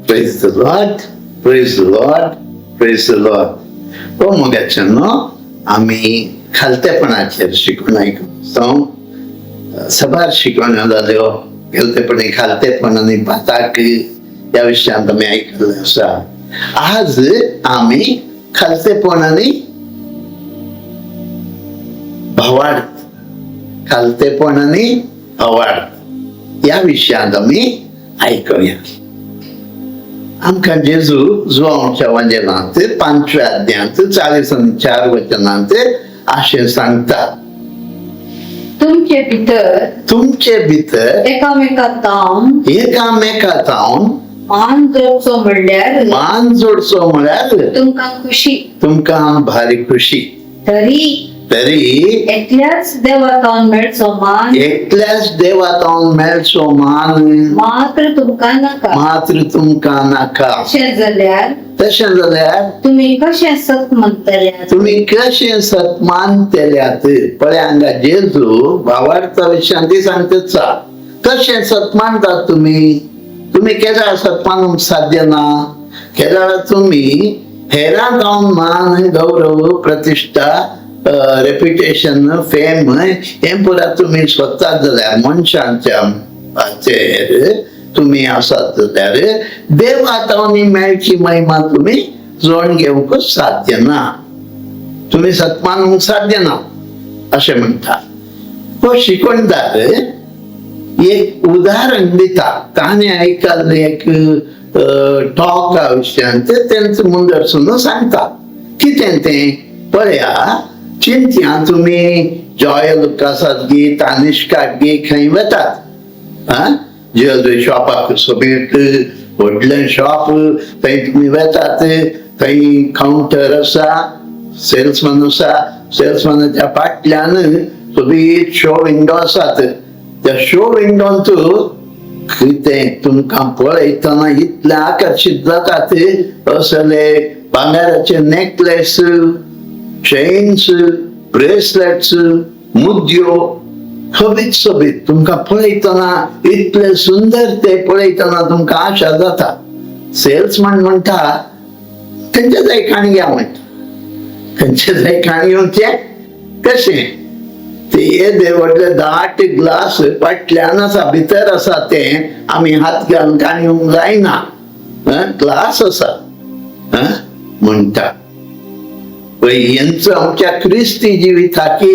Praise the Lord, praise the Lord, praise the Lord. हो मोगाच्यानो, आमी खालतेपणाचेर शिकून आयकून सबार शिकवण्यो जाल्यो. खालतेपणी, खालतेपण आनी भाताक ह्या विशयांत आमी आयकल्लें आसा. आज आमी खालतेपण आनी भावार्थ, खालतेपण आनी भावार्थ ह्या विशयांत आमी आयकुया. आमकां जेजू जुवांवच्या वंजनांत पांचव्या अध्यायांत 44 वचनांत अशें सांगता. तुमचे भितर तुमचे भितर एकामेका तावन एकामेका जावन मान जोडचो म्हणल्यार मान जोडचो म्हळ्यार तुमकां खुशी. तुमकां भारी खुशी. तरी तरी एकल्याच देवा तावन मेळचो मान एकल्याच देवा जावन मेळचो मान मात्र तुमकां नाका. मात्र तुमकां नाका. तशें जाल्यार तशें जाल्यार तुमी कशें सत म्हणटले? तुम्ही कशें सत मानतेल्यात? पळय, हांगा जेजू भावार्था विशयांत सांगता, कशें सत मानतात तुमी? तुमी केदाळ सत मानूंक साध्य ना. केदाळ तुमी हेरां जावन मान, गौरव, प्रतिश्ठा, रेप्युटेशन, फेम हें पुरा तुमी सोदतात जाल्यार, मनशांच्या चेर तुमी आसात जाल्यार, देवा तावनी मेळची महिमा तुमी जोड घेवंक साध्य ना. तुम्ही सत्मानूंक साध्य ना अशें म्हणटा. हो शिकवणदार एक उदाहरण दिता. ताणें आयकल्लें एक टॉका विशयांत तेंच मुंदरसून सांगता. कितें तें पळया. चिंतया, तुमी जॉय लुकासात गी, तानिष्काक गी, खंय वतात आं ज्वेलरी शॉपाक, सोबीत व्हडलें शॉप, थंय तुमी वेतात. थंय कावंटर आसा, सेल्समॅन आसा. सेल्समॅनाच्या फाटल्यान सोबीत शो विंडो आसात. त्या शो विंडोंत कितें तुमकां पळयतना इतलें आकर्शीत जातात, असले भांगराचे नेकलेस, चेन्स, ब्रेसलेट्स, मुद्यो, सोबीत सोबीत. तुमकां पळयतना इतले सुंदर ते पळयतना तुमकां आशा जाता. सेल्समॅन म्हणटा, खंयचे जाय काणी घ्या म्हणटा. खंयचे जाय काणी घेवचें कशें? ते येदे व्हडले दाट ग्लास फाटल्यान आसा, भितर आसा. ते आमी हात घालून काणी घेवंक जायना, ग्लास आसा म्हणटा. हेंचो आमच्या क्रिस्ती जिविताकी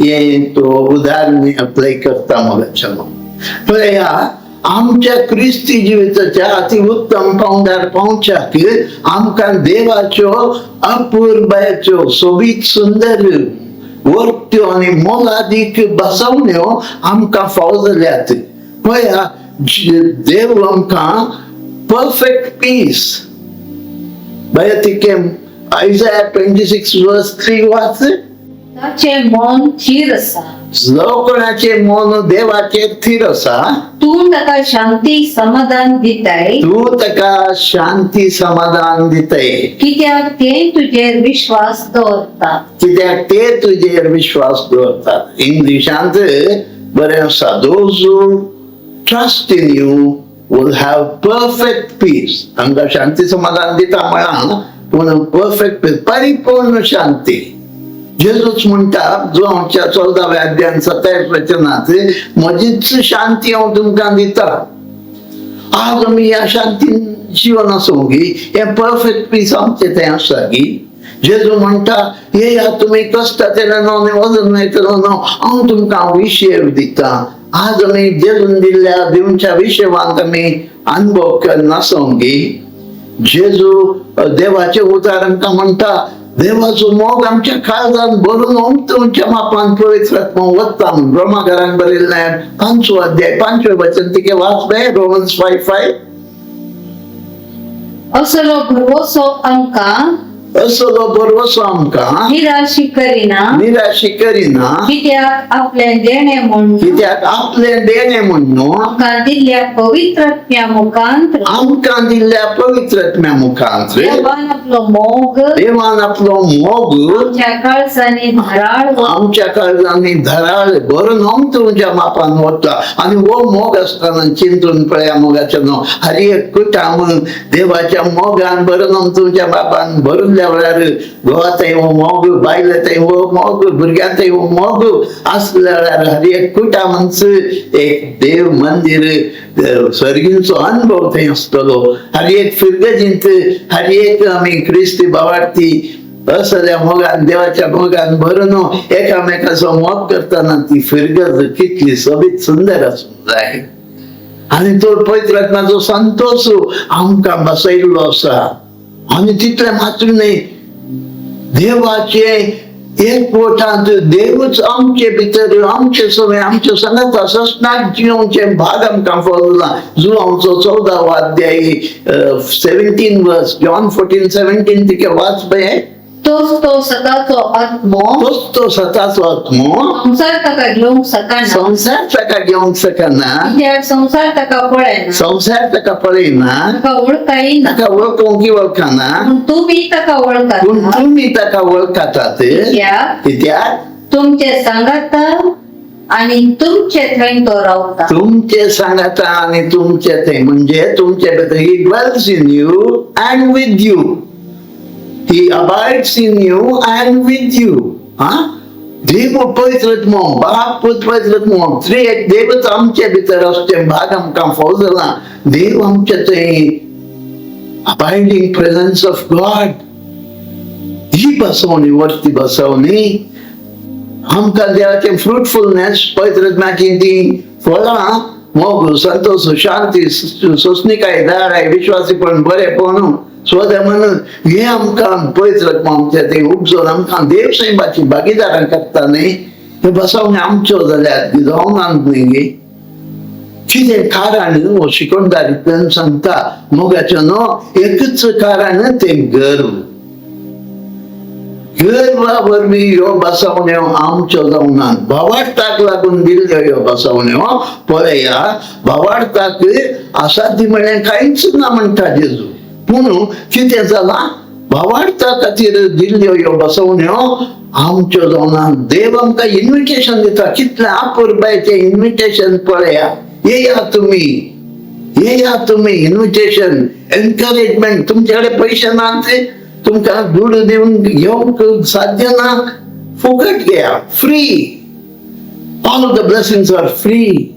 हें तो उदाहरण अप्लाय करता. मग पळया, आमच्या क्रिस्ती जिविताच्या अति उत्तम पावंड्यार पावच्याक आमकां देवाच्यो अपुरबायेच्यो सोबीत सुंदर वर्त्यो आनी मोलादीक बसवण्यो आमकां फावो जाल्यात. पळया, देव आमकां परफेक्ट पीस. बया, तिके Isaiah 26 verse 3 वाच. ताचें मन थीर आसा. जो कोणाचे मन देवाचेर थीर आसा, तूं ताका शांती समाधान दिताय. तूं ताका शांती समाधान दितय. कित्याक ते तुजेर विश्वास दवरता. कित्याक ते तुजेर विश्वास दवरतात. इंग्लिशांत बरें आसा, "Those who trust in you will have perfect peace." हांगा शांती समाधान दिता म्हळां, पूण परफेक्ट पीस, परिपूर्ण शांती. जेजूच म्हणटा जो आमच्या 14व्या अध्यायान 27 वचनात, म्हजीच शांती हांव तुमकां दिता. आज आमी ह्या शांतीन जिवन आसूं गी? हें परफेक्ट पीस आमचें तें आसा गी? जेजू म्हणटा, येया तुमी कश्टा तेन्ना वजन मेळटलो न्हू, हांव तुमकां विशेव दिता. आज आमी जेजून दिल्ल्या दिवच्या विशेवांत आमी अनुभव करनासों गी? जेजू देवाचे उतार आमकां म्हणटा, देवाचो मोग आमच्या काळजान भरून तुमच्या मापान पवित्र आत्मा वता म्हूण. रोमाकारांक बरयल्लें पांचवो अध्याय पांचवे वचन तिके वाच बे, रोमन्स 5:5. असलो भरवसो आमकां असलो भरवसो आमकां निराशी करिना, निराशी करिना, कित्याक आपलें देणें म्हूण कित्याक आपलें देणें म्हूण आमकां दिल्ल्या पवित्र आत्म्या मुखांत आमकां दिल्ल्या पवित्र आत्म्या मुखांत देवान आपलो मोग देवान आपलो मोग आमच्या काळजांनी धाराळ आमच्या काळजांनी धराळ भरून तुमच्या मापान वता. आनी हो मोग आसतना चिंतून पळया मोगाचें न्हू, हर एक कुटाम देवाच्या मोगान भरून तुमच्या बापान भरुल्ल्या वेळार घोवा थंय हो मोग, बायले थंय हो मोग, भुरग्यां थंय हो मोग आसल्या वेळार हर एक कुटामांच एक देव मंदिर, सर्गींचो अनुभव थंय आसतलो. हर एक फिरगजींत हर एक आमी क्रिस्ती भावार्थी असल्या मोगान, देवाच्या मोगान भरून एकामेकाचो मोग करताना ती फिरगज कितली सोबीत सुंदर आसूंक जाय. आनी तो पवित्र आत्म्याचो संतोष आमकां बसयल्लो आसा. आनी तितलें मात्र न्हय, देवाचे एक पोटांत देवच आमचे भितर, आमचे सगळे आमचे सांगात ससनाक जिवचे भाग आमकां फळला. जुवांचो 14वो अध्याय 17 वर्स, जॉन 14:17 तिके वाच पळय. तोच तो सदाचो आत्मो, तोच तो सताचो आत्मो, संवसार ताका घेवंक शकना, संवसार ताका घेवंक शकना, कित्याक संवसार ताका पळयना, संवसार ताका पळयना, ताका वळखायना, ताका वळखूंक वळखना, पूण तुमी ताका पूण वळखाता, तुमी ताका वळखतात, कित्याक कित्याक तुमचे सांगाता आणि तुमचे थंय तो रावता. तुमचे सांगाता आणि तुमचे थंय, म्हणजे तुमचे भितर. He dwells in you and with you, he abides in you and with you. हा, देव पवित्र आत्मो, बाप पूत पवित्र आत्मो, त्रिएक देवच आमचे भितर आसचे भाग आमकां फाव जाला. देव आमचे थंय, अबायडींग प्रेझन्स ऑफ गॉड. ही बसवणी, वरती बसवणी आमकां देवाचें फ्रुटफुलनेस, पवित्र आत्म्याची ती फळां, मोग, संतोष, शांती, सोंसणीकाय, दयाळाय, विश्वासीपण, बरेपण, स्वधर्मन, हे आमकां पवित्र आत्मो आमच्या ते उपजोन आमकां देव सैमाची भागीदारां करता न्ही. हे बसवणे आमच्यो जाल्यार जावनात न्ही गे. कितें कारण हो शिकवणदारींतल्यान सांगता मोगाचें न्हू, एकूच कारण, तें गर्व. गर्वा वरवीं ह्यो बसवण्यो आमच्यो जावनात. भावार्थाक लागून दिल्ल्यो ह्यो बसवण्यो. पळया, भावार्थाक आसा ती म्हणल्यार कांयच ना म्हणटा जेजू. पूण कितें जालां, भावार्था खातीर दिल्ल्यो ह्यो बसवण्यो आमच्यो जावना. देव आमकां इन्विटेशन दिता. कितलें अपुरबायेचें इन्विटेशन पळया. येया तुमी, येया तुमी, इन्विटेशन, एनकरेजमेंट. तुमचे कडेन पयशे ना, ते तुमकां दुडू दिवन घेवंक साध्य ना, फुकट घेया, free. All the blessings are free.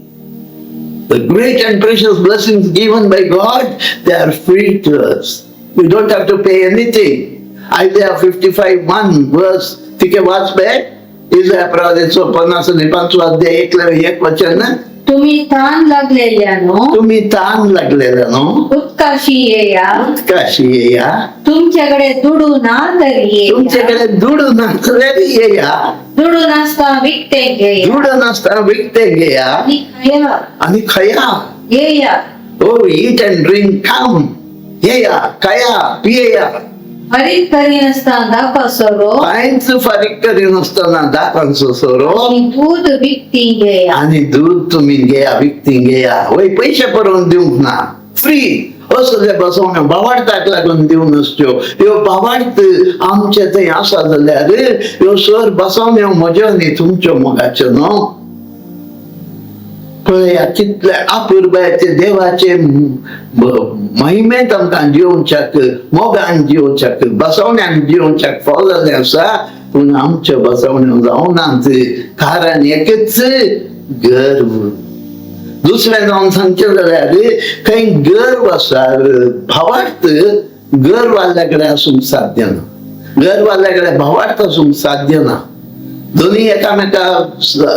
The great and precious blessings given by God, they are free to us. We don't have to pay anything. Isaiah 55:1 verse, तिके वाच पे. इजाया प्रवादाचो 55 अध्याय 1 वचन. तुम्ही ताण लागलेल्यानो, तुम्ही ताण लागलेला न्हू, उदकाशी येया, उदकाशी येया, तुमच्याकडे दुडू ना तरी येया, तुमच्याकडे दुडू नासल्यार येया, दुडू नासता विकते घेया, दुडू नासतना विकते घेया, आणि खाया, आणि खया. येया. Oh, eat and drink, come. येया, खाया, पियेया. फारीक करीनासतना दाका सोरो कांयच फारीक करिनासतना दाकांचो सोरो आणि दूध विकती घेया. आणि दूध तुम्ही घेया, विकती घेया. वय, पयशे परोवन दिवंक ना, फ्री. असले बसवण्यो भावार्थाक लागून दिवन आसच्यो. ह्यो भावार्थ आमचे थंय आसा जाल्यार ह्यो सर बसवण्यो म्हज्यो न्ही तुमच्यो मोगाच्यो न्हू. पळया, कितले अपुरबायेचे देवाचे महिमेंत आमकां जिवच्याक, मोगान जिवच्याक, बसवण्यान जिवच्याक फाव जाल्लें आसा. पूण आमच्यो बसवण्यो जावनात, कारण एकच, गर्व. दुसरें जावन सांगचें जाल्यार खंय गर्व आसा, भावार्थ गर्व आहल्या कडेन आसूंक साध्य ना. गर्व आहल्या कडेन भावार्थ आसूंक साध्य ना. दोन्ही एकामेका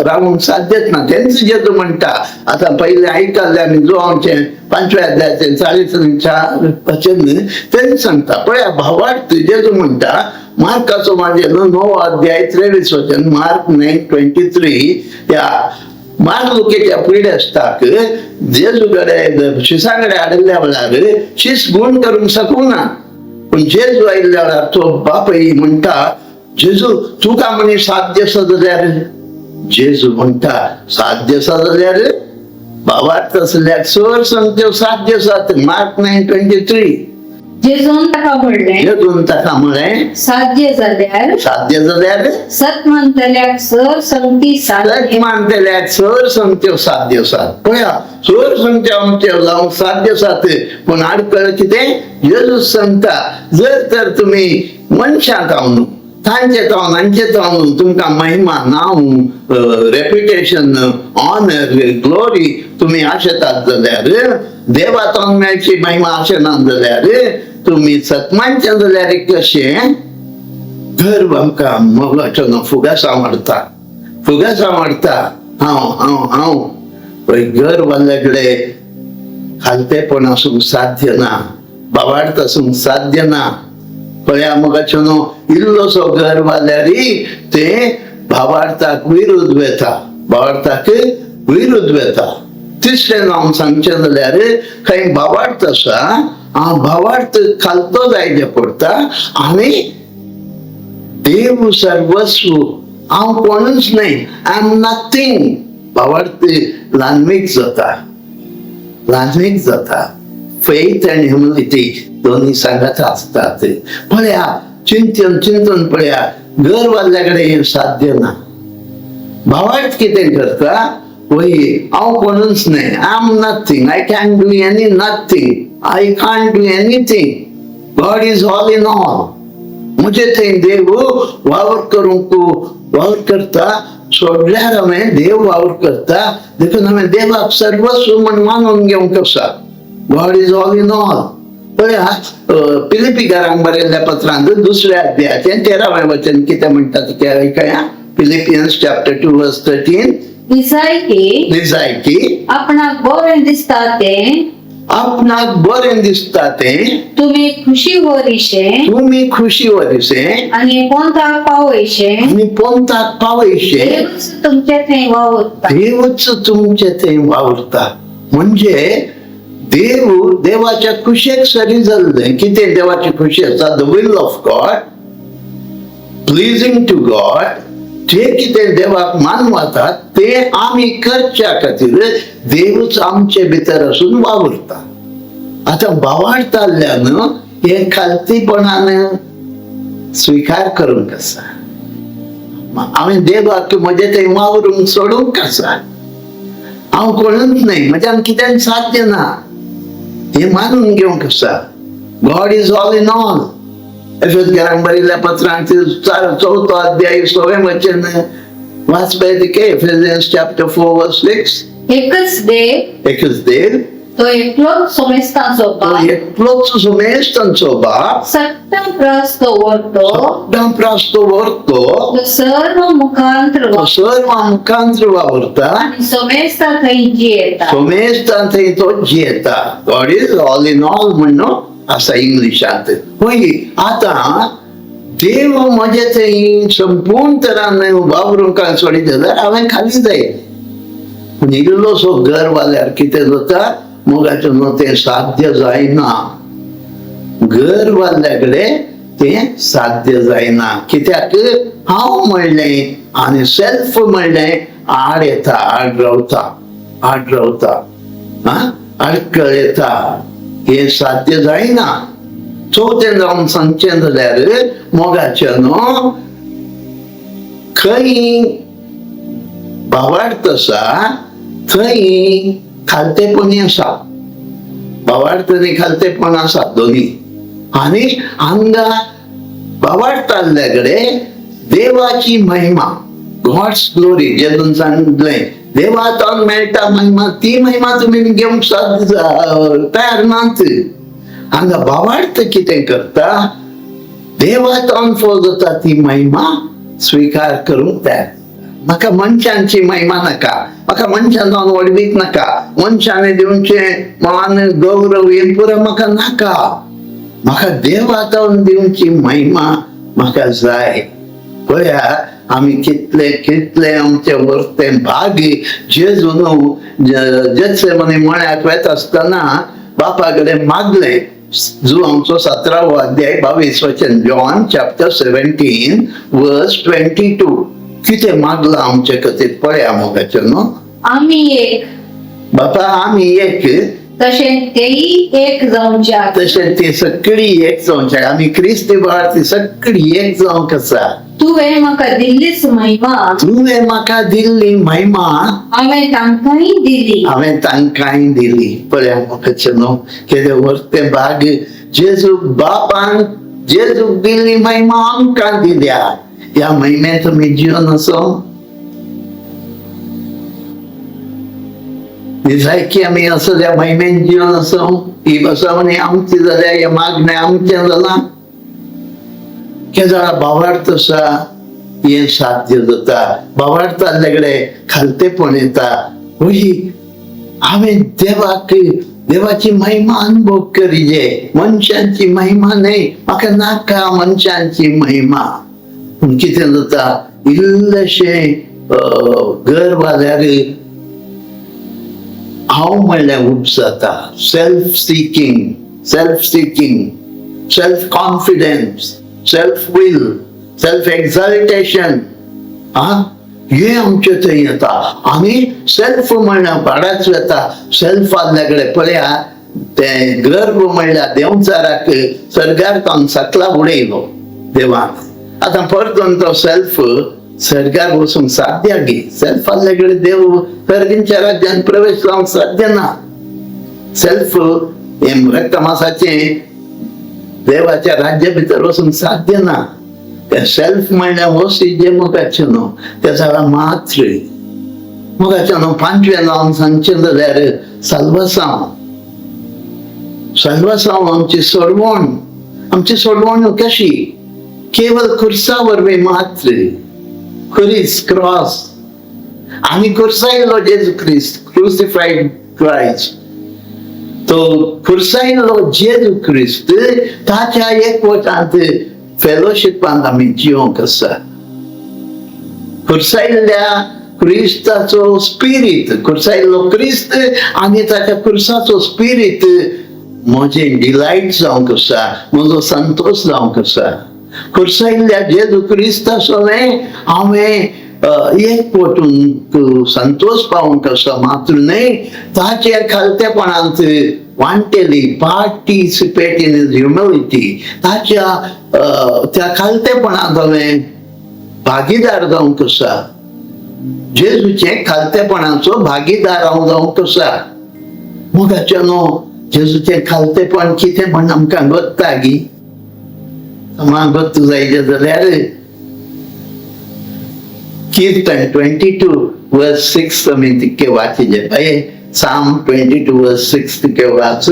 रावूंक साध्यच ना. तेंच जेजू म्हणटा. आतां पयलें आयकल्लें आमी, जुवांवचें 5व्या अध्यायाचें 44 वचन. तेंच सांगता पळया, भावार्थ जेजू म्हणटा. मार्काचो मागीर 9वो अध्याय 23 वचन, मार्क 9:23. त्या मार्क लुकेच्या पिडेस्ताक जेजू कडेन, शिसा कडेन हाडिल्ल्या वेळार शीस गूण करूंक शकूं ना. पूण जेजू आयिल्ल्या वेळार तो बापय म्हणटा, जेजू तुका म्हणे साध्य आसा जाल्यार. जेजू म्हणटा, साध्य आसा जाल्यार भावार्थ आसल्यार सर सांगत्यो साध्य आसात. मार्क 9:23. जेजून ताका म्हणलें, जेजून ताका म्हळें, साध्य जाल्यार? साध्य जाल्यार? सत मानतल्याक सर संगती सत साध्य. मानतल्याक सर सांगत्यो साध्य आसात. पळया, सर सांगत्यो आमच्यो जावंक साध्य आसात, पूण आडखळ कितें? जेजू सांगता, जर तर तुमी मनशां जावन, तांचे जावन, हांचे जावन तुमकां महिमा, नांव, रेप्युटेशन, ऑनर, ग्लोरी तुमी आशेतात जाल्यार, देवा जावन मेळची महिमा आशेनात जाल्यार, तुमी सतमानचे जाल्यार कशें? गर्व आमकां मोगाचो न्हू फुगासां मारता, फुगासां मारता. हांव हांव हांव. पळय, गर्व जाल्ले कडेन खालतेपण आसूंक साध्य ना, बावार्थ आसूंक साध्य ना. पळया मोगाचो न्हू, इल्लोसो गर्व जाल्यार ते भावार्थाक विरुद्ध वेता, भावार्थाक विरुद्ध वेता. तिसरें जावन सांगचें जाल्यार, खंय भावार्थ आसा, हांव भावार्थ खालतो जायचे पडटा आनी देव सर्वस्व, हांव कोणूच न्हय, I am nothing. भावार्थ ल्हानवीक जाता, ल्हानवीक जाता. फेथ आनी ह्युमिलिटी दोन्ही सांगात आसतात. पळया, चिंतन चिंतन पळया, गर्व जाल्ल्या कडेन हें साध्य ना. भावार्थ कितें करता? वय, हांव कोणूच न्हय, I am nothing, I can do any nothing, I can't do anything, God is all in all. म्हजे थंय देव वावर करूंक वावर करता. सोडल्यार हांवें देव वावर करता, देखून हांवें देवाक सर्वस्व म्हण मानून घेवंक आसा. God is all in all. पळया, पिलिपीकारांक बरयल्ल्या पत्रांत दुसऱ्या अध्यायाचें 13वें वचन कितें म्हणटा तें आयकया. Philippians chapter 2 verse 13. निजायकी, निजायकी, आपणाक बरें दिसता तें आपणाक बरें दिसता तें तुमी खुशी वरिशे तुमी खुशी वरिशे आनी पोंताक पावयशे आनी पोंताक पावयशे देवच तुमचे थंय वावुरता. देवच तुमचे थंय वावुरता. म्हणजे देव देवाच्या खुशेक सरी जाल्लें. कितें देवाची खुशी आसा? The will of God, pleasing to God. जे कितें देवाक मानवतात ते आमी करच्या खातीर देवच आमचे भितर आसून वावुरता. आतां भावार्थ जाल्ल्यान हें खालतीपणान स्विकार करूंक आसा. हांवें देवाक म्हजें थंय वावरूंक सोडूंक आसा. हांव कोणूच न्हय, म्हज्यान कितें साध्य ना, हें मानून घेवंक आसा. God is all in all. एफेसकारांक बरयल्ल्या पत्रांत चवथो अध्याय 6वें वचन वाचपाय तिके. Ephesians chapter 4 verse 6. एकच देव, एकच देव, तो एकलोच समेस्तांचो तो बाप, एकलोच समेस्तांचो बाप, सट्टां प्रास तो व्हरतो, सगळ्यां प्रास तो व्हरतो, तो सर्व मुखांत्र तो सर्व मुखांत्र वावरता आनी समेस्ता थंय जियेता. समेस्तां थंय तो जियेता. God is all in all म्हणून आसा इंग्लिशांत. पळय, आतां देव म्हजे थंय संपूर्ण तरान वावरूंक काय सोडीत जाल्यार हांवें खाली जाय. पूण इल्लोसो गर्व जाल्यार कितें जाता मोगाचें न्हू, तें साध्य जायना. गर्व जाल्ल्या कडेन तें साध्य जायना. कित्याक? हांव म्हणलें आनी सेल्फ म्हणलें आड येता, आड रावता, आड रावता, हा, आडकळ येता. हें साध्य जायना. चवथें जावन सांगचें जाल्यार मोगाचें न्हू, खंय भावार्थ आसा थंय खालतेपणी आसा. भावार्थ आनी खालतेपण आसा दोनी. आनी हांगा भावार्थ जाल्ल्या कडेन देवाची महिमा, गॉड्स ग्लोरी. जेजून सांगलें, देवातून मेळटा महिमा, ती महिमा तुमी घेवंक साध्य तयार नात. हांगा भावार्थ कितें करता? देवातून फोल जाता ती महिमा स्विकार करूंक तयार. म्हाका मनशांची महिमा नाका, म्हाका मनशान जावन व्हडवीक नाका, मनशांनी दिवचें मान गौरव हें पुरो म्हाका नाका. म्हाका देवातून दिवची महिमा म्हाका जाय. पळया, आमी कितले कितले आमचे वर्ते भाग्य. जेजू न्हू जेत्सेमनी मळ्याक वेता आसतना बापा कडेन मागले. जुवांचो 17वो अध्याय 22 वचन, John chapter 17 verse 22. कितें मागलां आमचे खातीर पळया मोगाचें न्हू. आमी एक बापा आमी एक तशें तेही एक जावच्याक तशें ती सगळी एक जावच्याक. आमी क्रिस्ती बळार ती सगळी एक जावंक आसा. तुवें म्हाका दिल्लीच महिमा तुवें म्हाका दिल्ली महिमा हांवें तांकांय दिली. हांवें तांकांय दिली. पळया मोगाचें न्हू, केदें व्हरतें भाग. जेजू बापान जेजूक दिल्ली महिमा आमकां दिल्या. ह्या महिमेंत तुमी जिवन आसो निजायकी आमी असल्या महिमेन जिवन आसो. ही बसवणी आमची जाल्या, हें मागणें आमचें जालां. केदळा भावार्थ आसा हें साध्य जाता. भावार्थ आसले कडेन खालतेपण येता. हय, हांवें देवाक देवाची महिमा अनुभव करीजे, मनशांची महिमा न्हय. म्हाका नाका मनशांची महिमा. पूण कितें जाता, इल्लेशें गर्व जाल्यार हांव म्हणल्यार उब जाता. Self seeking, self seeking, self confidence, self will, self exaltation, हा हे आमचे थंय येता. आनी सेल्फ म्हणल्यार भाडाच येता. सेल्फ आसल्या कडेन पळया, तें गर्व म्हणल्यार देंवचाराक सर्गार तावन सकला उडयलो देवान. आतां परतून तो सेल्फ सर्गार वचूंक साध्य गी? सेल्फ आसल्या कडेन देव सर्गींच्या राज्यान प्रवेश जावंक साध्य ना. सेल्फ हें रक्तमासाचें देवाच्या राज्या भितर वचूंक साध्य ना. ते सेल्फ म्हणल्यार वसी जे मोगाचें न्हू तेचा मात्र. मोगाचें न्हू, पांचवें लावन सांगचें जाल्यार साल्वासांव. साल्वासांव आमची सोडवण. आमची सोडवण कशी? केवळ खुर्सा वरवीं मात्र. खुरीस, क्रॉस आनी खुर्सायलो जेजू क्रिस्त, क्रुसिफाईड क्रायस्ट. तो खुर्सायलो जेजू क्रिस्त ताच्या एकवटांत फेलोशिपांत आमी जिवंक आसा. खुर्सायल्ल्या क्रिस्ताचो स्पिरीत, खुर्सायल्लो क्रिस्त आनी ताच्या खुर्साचो स्पिरीत म्हजें डिलायट जावंक आसा, म्हजो संतोश जावंक आसा. खुर्सायल्ल्या जेजू क्रिस्ता सवें हांवें एक वटून संतोश पावंक आसा मात्र न्हय, ताचे खालतेपणांत वांटेली, पार्टिसिपेट इन his humility. ताच्या त्या खालतेपणांत हांवें भागीदार जावंक आसा. जेजूचे खालतेपणाचो भागीदार हांव जावंक आसा. मोगाचे न्हू, जेजूचें खालतेपण कितें म्हण आमकां गोत्ता गी? आमकां गोत्त जायजें जाल्यार कीर्तन 22 वर्स 6 आमी तितके वाचिजे. बाये, Psalm 22 verse 6 तितके वाच.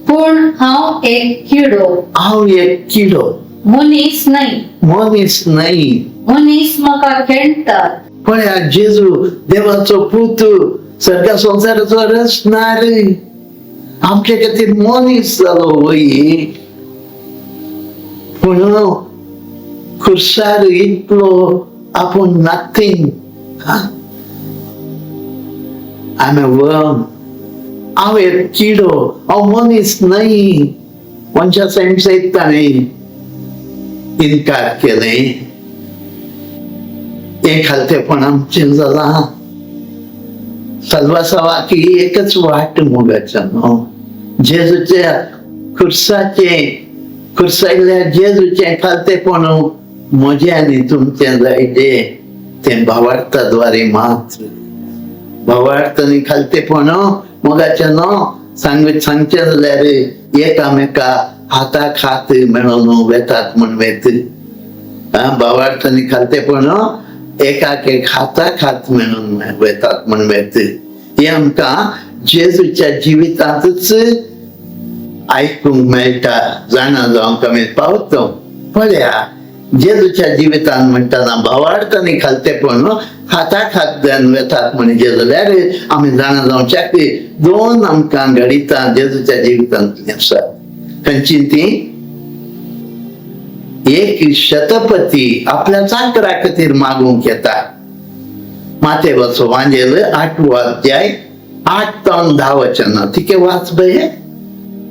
पूण हांव एक किडो, हांव एक किडो, मनीस न्हय. मनीस न्हय. मनीस म्हाका खेळटात. पळया, जेजू देवाचो पूत, सगळ्या संवसाराचो रचणार, आमचे खातीर मनीस जालो वय. पूण खुर्सार इतलो आपूण nothing. I am a worm, हांव एक किडो, हांव मनीस न्हय. मनशा सैम सयत ताणें इनकार केलें. हें खालतेपण आमचें जालां. साल्वासांवाक ही एकच वाट मोगाच्या न्हू, जेजूच्या खुर्साचें, खुर्सायल्ल्या जेजूचें खालतेपण म्हजें आनी तुमचें जायजे तें भावार्थाद्वारे मात्र. भावार्थ आनी खालतेपण मोगाचें न्हू, सांगचें जाल्यार एकामेका हाताक हात मेळोवन वेतात म्हण वेत. भावार्थ आनी खालतेपण एकाक एक हाताक हात मेळून वेतात म्हण वेत. हें आमकां जेजूच्या जिवितांतच आयकूंक मेळटा, जाणा जावंक आमी पावतो. पळया, जेजूच्या जिवितांत म्हणटना भावार्थ आनी खालतेपण हाताक हात घेवन वेतात म्हणजे जाल्यार आमी जाणा जावच्याक दोन आमकां घडितां जेजूच्या जिवितांतलीं आसा. खंयची ती? एक शतपती आपल्या चाकरा खातीर मागूंक येता. मातेवाचो वांजेल 8वो अध्याय 8 तावन 10 वचनां तिके वाच बये.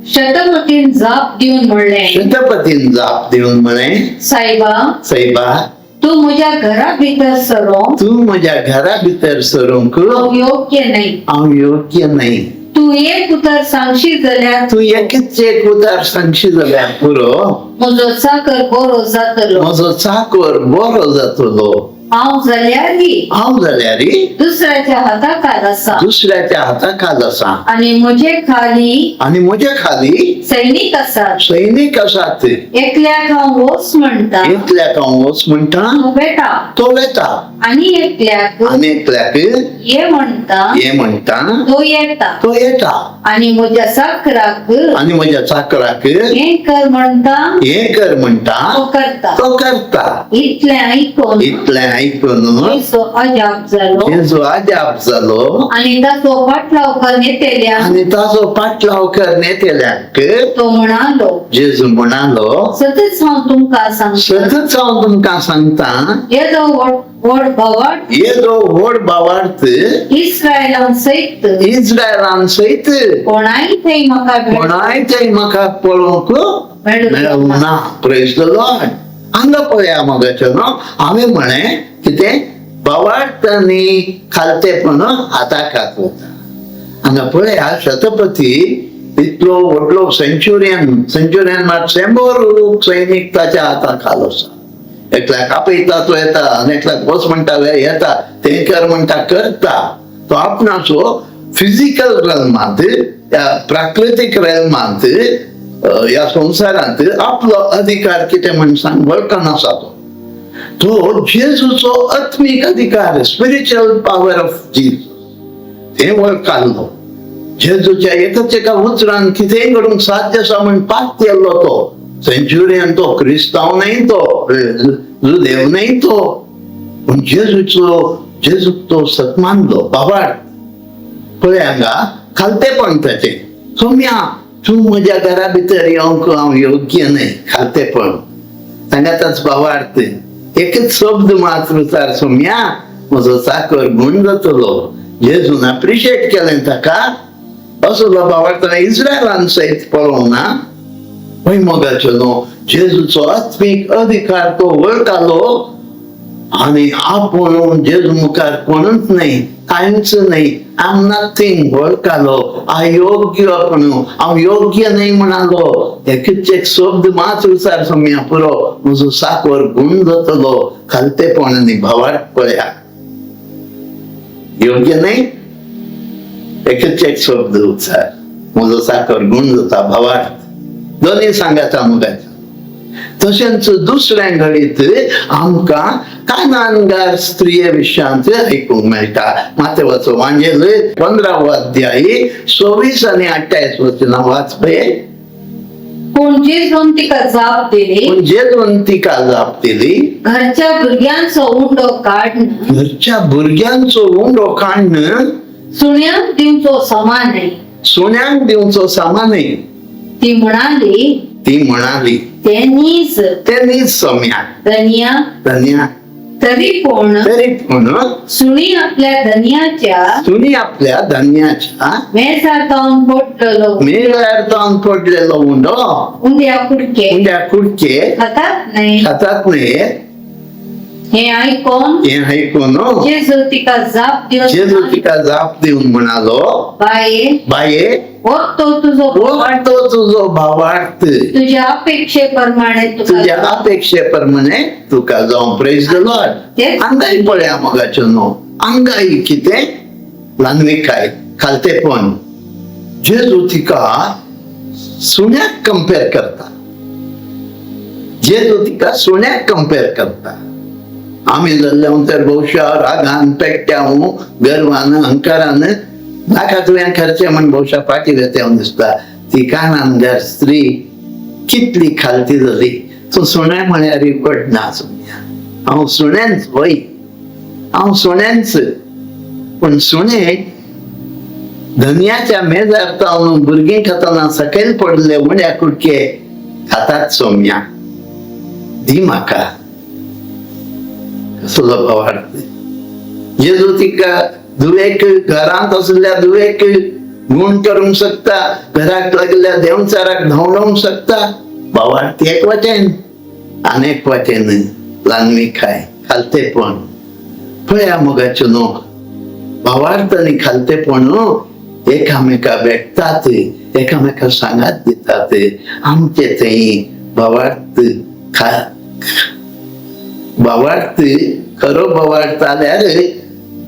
शतपतीन जाप दिवन म्हणलें, शतपतीन जाप दिवन म्हळें, सायबा, सायबा, तूं म्हज्या घरा भितर सरोंक तूं म्हज्या घरा भितर सरूंक हांव योग्य न्हय. हांव योग्य न्हय. तूं एक उतर सांगशी जाल्यार तूं एकच एक उतार सांगशी जाल्यार पुरो, म्हजो चाकर बरो जातलो. म्हजो चाकर बरो जातलो. हांव जाल्यारय हांव जाल्यार दुसऱ्याच्या हाताखाल आसा दुसऱ्याच्या हाता खाल आसा आनी म्हजे खाली आनी म्हजे खाली सैनीक आसात. सैनीक आसात. एकल्याक हांव वच म्हणटा, एकल्याक हांव वच म्हणटा, तो वेता, तो वेता, आनी एकल्याक आनी एकल्याक ये म्हणटा, ये म्हणटा, तो येता, तो येता, आनी म्हज्या चाकराक आनी म्हज्या चाकराक हें कर म्हणटा, हें कर म्हणटा, तो करता. तो करता. इतलें आयकून इतलें आयकून जेजू अजाप जालो जेजू अजाप जालो आनी ताचो फाटलाव करनेतेल्या आनी ताचो पाटलाव करनेतेल्याक तो म्हणालो, जेजू म्हणालो, सतच हांव तुमकां सांगता, सतच हांव तुमकां सांगता, येदो व्हड व्हड भावार्थ येदो व्हड भावार्थ इस्रायलान सयत इस्रायलान सयत कोणाय थंय म्हाका कोणाय थंय म्हाका पळोवंक मेळूंक मेळूंक ना. Praise the Lord. हांगा पळया मोगाचो न्हू, हांवें म्हळें कितें भावार्थ आनी खालतेपण हाताक वता. हांगा पळया, शतपती इतलो व्हडलो सेंच्युरियन, सेंच्युरियन मात 100 सैनीक ताच्या हाता खाल आसा. एकल्याक आपयता तो येता आनी एकल्याक वच म्हणटा येता, तें कर म्हणटा करता. तो आपणाचो फिजिकल रेल्मांत, ह्या प्राकृतीक रेल्मांत, ह्या संवसारांत आपलो अधिकार कितें म्हण सांग वळखन आसा. तो तो जेजूचो आत्मीक अधिकार, स्पिरिच्युअल पावर ऑफ जेजू, तें वळखाल्लो. जेजूच्या एकच एका उतरान कितेंय घडूंक साध्य आसा म्हण पात केल्लो तो सेंच्युरियन. तो क्रिस्तांव न्हय, तो जुदेव न्हय तो, पूण जेजूचो जेजूक तो सत्मानलो बाबाड. पळय हांगा खालतेपण ताचें, सोम्या तूं म्हज्या घरा भितर येवंक हांव योग्य न्हय. खालतेपण सांगाताच भावार्थ, एकच शब्द मात्र उचार सोम्या, म्हजो चाकर गुण जातलो. जेजून अप्रिशिएट केलें ताका. असलो भावार्थ इस्रायलान सयत पळोवंक ना. हय मोगाचो न्हू, जेजूचो आत्मीक अधिकार तो वळखालो आनी आपूण जेजू मुखार कोणूच न्हय, कांयच न्हय, I am nothing वळखालो. अयोग्य आपूण, हांव योग्य न्हय म्हणालो. एकच एक शब्द मात्र उचार सोम्या पुरो, म्हजो साकर गुण जातलो. खालतेपण आनी भावार्थ पळया, योग्य न्हय, एकच एक शब्द उचार, म्हजो चाकर गुण जाता. भावार्थ दोनूय सांगाता मोगाचो. तशेंच दुसऱ्या घडीत आमकां कानानगार स्त्रिये विशयांत आयकूंक मेळटा. मातेवाचो वांजेल 15वो अध्याय 26 आनी 28 वचनां वाच पळय. पूण जेजून तिका जाप दिली, पूण जेजून तिका जाप दिली, घरच्या भुरग्यांचो उंडो काडून घरच्या भुरग्यांचो उंडो काडून सुण्यांक दिवचो समा न्हय. सुण्यांक दिवचो सामा न्हय. ती म्हणाली, ती म्हणाली, ते नीज ते नीज सोम्या, धनिया, धन्या, तरी कोण तरी पूण सुणी आपल्या धनियाच्या सुणी आपल्या धन्याच्या मेजार जावन पडलेलो मेळ्यार जावन पडलेलो उंडो उंड्या कुडके उंड्या कुडके खातात न्हय. खातात न्हय. हे आयकून हें आयकून जेजू तिका जाप दिवन जेजू तिका जाप दिवन म्हणालो, बाये, बाये, हो तो तुजो हो तो तुजो भावार्थ, तुझ्या अपेक्षेप्रमाणे तुका तुज्या अपेक्षे प्रमाणे तुका जावं. Praise the Lord. तेच हांगाय पळया मोगाचो न्हू, हांगाय कितें ल्हानविकाय खालतेपण. जेजू तिका सुण्याक कंपेर करता. जेजू तिका सुण्याक कंपेर करता. आमी जाल्ले तर बहुशा रागान पेट्ट्याव, गर्वान, अहंकारान नाका तुवें खर्चे म्हण बहुशा फाटी वेता दिसता. ती कानानगार स्त्री कितली खालती जाली. तूं सुणें म्हळ्यार पडना सुण्या, हांव सुण्यांच वय, हांव सुण्यांच. पूण सुणें धनयाच्या मेजार जावन भुरगीं खातना सकयल पडले उण्या कुडके खातात. सोम्या दी म्हाका. कसलो भावार्थ! जेजू तिका धुवेक, घरांत आशिल्ल्या धुवेक गूण करूंक शकता, घराक लागल्या देंवचाराक धांवडावंक शकता. भावार्थ एक वाटेन आनी एक वाटेन ल्हानविकाय, खालतेपण. पळया मोगाच्यो न्हू, भावार्थ आनी खालतेपण एकामेका भेटतात, एकामेका सांगात दितात. आमचे थंय भावार्थ भावार्थ, खरो भावार्थ आल्यार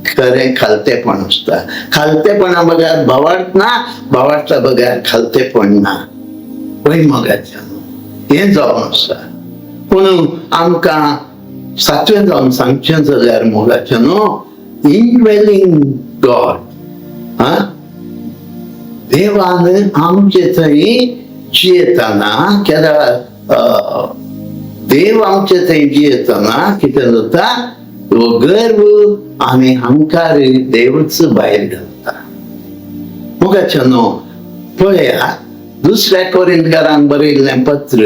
खरें खालतेपण आसता. खालतेपणा बगैर भावार्थ ना, भावार्था बगैर खालतेपण ना. वय मोगाच्या, हें जावन आसा. पूण आमकां सातवें जावन सांगचें जाल्यार मोगाचें न्हू, इनड्वेलिंग गॉड. हा, देवान आमचे थंय जियेतना, केन्ना देव आमचे थंय जियेतना कितें जाता? हो गर्व आनी अहंकार देवच भायर घालता. मोगाच्या न्हू, पळया, दुसऱ्या कोरिंतकारांक बरयल्लें पत्र,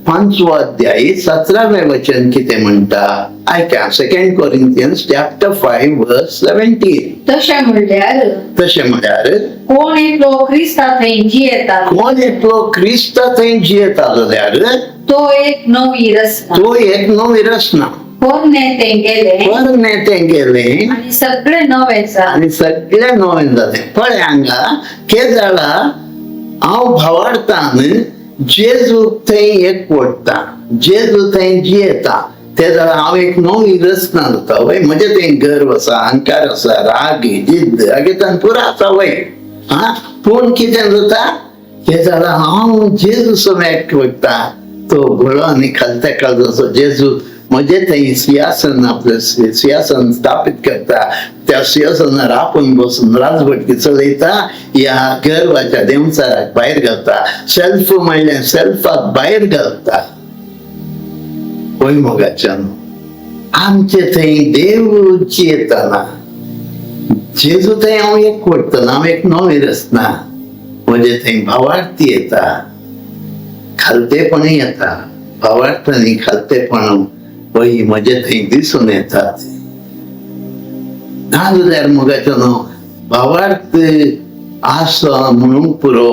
5वो अध्याय, 17वें वचन कितें म्हणटा आयका. Second Corinthians chapter 5 verse 17. तशें म्हणल्यार, तशें म्हळ्यार, कोण एकलो क्रिस्ता थंय जियेता, कोण एकलो क्रिस्ता थंय जियेता जाल्यार, तो एक नवी रचना. तो एक नवी रचना. पोरणे तें गेलें, पोरणे तें गेलें, आनी सगळें नवें जालें. आनी सगळें नवें जालें. पळय हांगा केजाळा हांव भावार्थान जेजू थंय एक पडटा, जेजू थंय जियेता, ते जाल्यार हांव एक नवी रचना जाता. वय, म्हजें थंय गर्व आसा, अहंकार आसा, राग, जिद्द अगेतान पुरो आसा. वय, हा, पूण कितें जाता ते जाल्यार हांव जेजू समेट वयता, तो भोळो आनी खालत्या काळजाचो जेजू म्हजे थंय सिंहासन, आपलें सिंहासन स्थापीत करता. त्या सिंहासनार आपूण बसून राजवटकी चलयता. ह्या गर्वाच्या देंवचाराक भायर घालता. सेल्फ म्हणलें सेल्फाक भायर घालता. वय मोगाच्यान, आमचे थंय देव जियेतना, जेजू थंय हांव एक करतना, हांव एक नवी रचना. म्हजे थंय भावार्थी येता, खालतेपण येता. भावार्थ आनी खालतेपण वय म्हजे थंय दिसून येतात. ना जाल्यार मोगाचो न्हू, भावार्थ आसा म्हणूंक पुरो,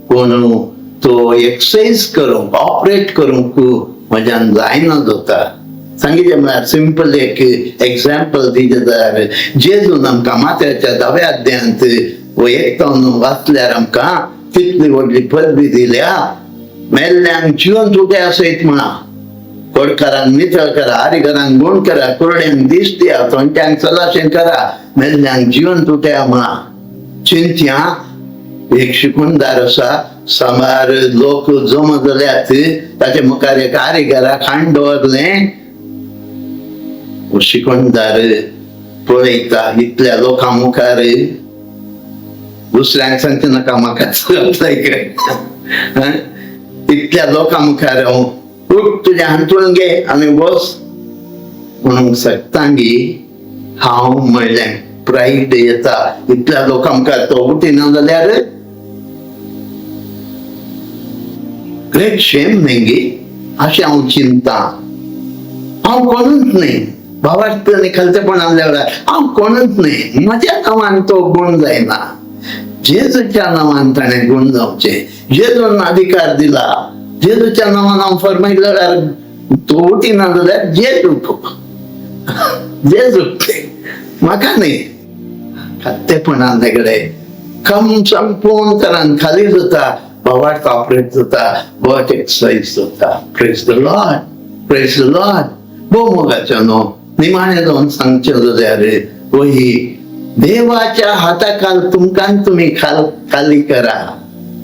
पूण तो एक्सरसाइज करूंक, ऑपरेट करूंक म्हज्यान जायना जाता. सांगितलें म्हळ्यार सिंपल एक एग्जाम्पल दिजें जाल्यार, जेजून आमकां मात्याच्या 10व्या अध्यायांत एकतावन वाचल्यार आमकां तितली व्हडली पदवी दिल्या. मेल्ल्यांक जिवन तुगे आसयत म्हणा, कोडकारांक नितळ करा, आरीकरांक गुण करा, कुरड्यांक दीस दिया, तोंट्यांक चलाशें करा, मेल्ल्यांक जिवन तुट्या म्हणा. चिंत्या, एक शिकूनदार आसा, साबार लोक जमा जाल्यात, ताचे मुखार एक आरीगरा खाण दवरलें. शिकवणदार पळयता इतल्या लोकां मुखार, दुसऱ्यांक सांगचे नाका, म्हाका कर. इतल्या लोकां मुखार हांव उठ, तुजें हांतूण घे आनी बस म्हणूंक शकता गी हांव? म्हणलें प्रायड येता. इतल्या लोकां मुखार तो उठिना जाल्यार ग्रेट शेम न्ही गी, अशें हांव चिंता. हांव कोणूच न्ही. भावार्थ आनी खालतेपणान वेळार हांव कोणूच न्ही. म्हज्या नांवान तो गुण जायना, जेजूच्या नांवान ताणें गुण जावचें. जेजून अधिकार दिला, जेजूच्या नांवान हांव फरमायले जाल्यार तो उठिना जाल्यार जेजू, जेजू, म्हाका न्ही. खालतेपणान तेगडे कम संपूर्ण तरान खाली जाता, भावार्थ ऑपरेट जाता, भावार्थ एक्सरसाइज जाता. Praise the Lord, praise the Lord. भोव मोगाचो न्हू, निमाणें जावन सांगचें जाल्यार, वही देवाच्या हाताखाल तुमकां तुमी खाल खाली करा,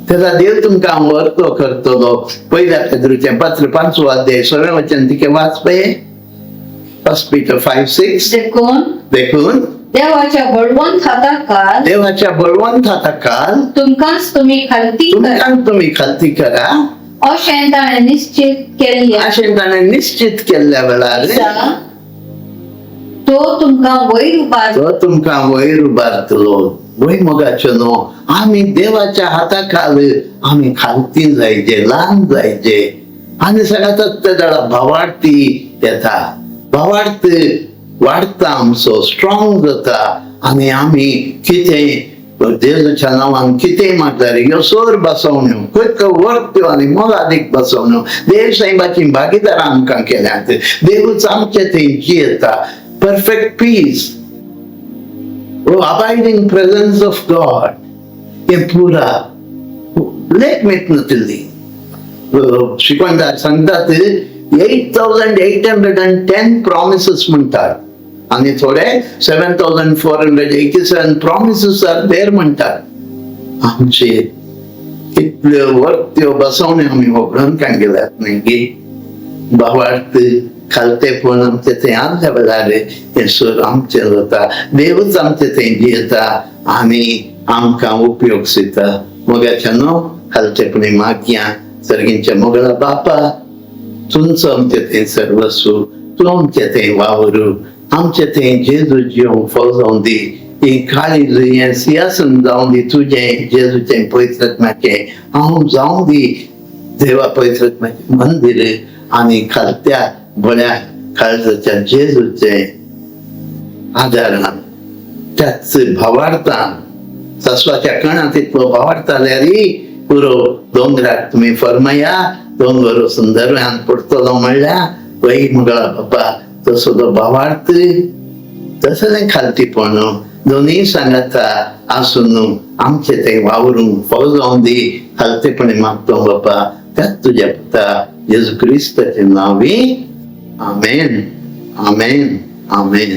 तेन्ना देव तुमकां व्हरतो करतलो. पयल्या पेद्रूचें पत्र, 5वो अध्याय, 6वें वचन तिके वाच पळय. First Peter 5:6. देखून, देखून, देवाच्या बळवंत हाताखाल, देवाच्या बळवंत हाताखाल, तुमकांच तुमी खालती करा, तुमकां तुमी खालती करा, अशें ताणें निश्चित केल्ले अशें ताणें निश्चित केल्ल्या वेळार, दिसा तो तुमकां वयर उबार तो तुमकां वयर उबारतलो. वय मोगाचो न्हू, आमी देवाच्या हाताखाल आमी खालती जायचे, ल्हान जायचे आनी सगळ्यात तेदळा भावार्थी येता, भावार्थ वाडटा आमचो, स्ट्रॉंग जाता आनी आमी कितें जेजूच्या नांवान कितेंय मागल्यार ह्यो सोर बसवण्यो खंय वर्त्यो आनी मोलादीक बसवण्यो देव साहेबाची भागीदारां आमकां केल्यात. देवूच आमचे थंय जियेता. Perfect peace, oh abiding presence of God, हें पुरा लेख मेटनातिल्ली. शिकवणदार सांगतात, 8810 promises म्हणतात आणि थोडे 7487 promises are there म्हणतात. आमचे कितल्यो वर्त्यो बसवण्यो आमी होगडून काय गेल्यात न्ही की भावार्थ खालतेपण आमचे थंय आसल्या वेळार हें सर आमचें जाता. देवूच आमचे थंय जियेता आनी आमकां उपयोग दिता. मोगाच्या न्हू खालतेपणी मागया. सर्गींच्या मोगळा बापा, तुमचो आमचे थंय सर्वस्व, तूं आमचे थंय वावरू. आमचे थंय जेजू जिवन फौजावन दी. ही काळीज, हें सिंहासन जावन दी तुजें, जेजूचें, पवित्र आत्म्याचें. हांव जावन दी देवा पवित्र आत्म्याचें मंदिर आनी खालत्या बऱ्या काळजाच्या जेजूचें आदारान, त्याच भावार्थान, सस्वाच्या कणात इतलो भावार्थ जाल्यार पुरो. दोंगराक तुमी फरमया, दोंगर वचून दर्यान पडटलो म्हणल्यार वय. मुगळा बाबा, तसो तो भावार्थ, तसलें खालतीपण दोनूय सांगाता आसून आमचे ते वावरूंक फौजावन दी. खालतेपणी मागतो बापा, त्याच तुज्या पुता जेजू क्रिस्ताचे नांवी, आमेन, आमेन, आमेन.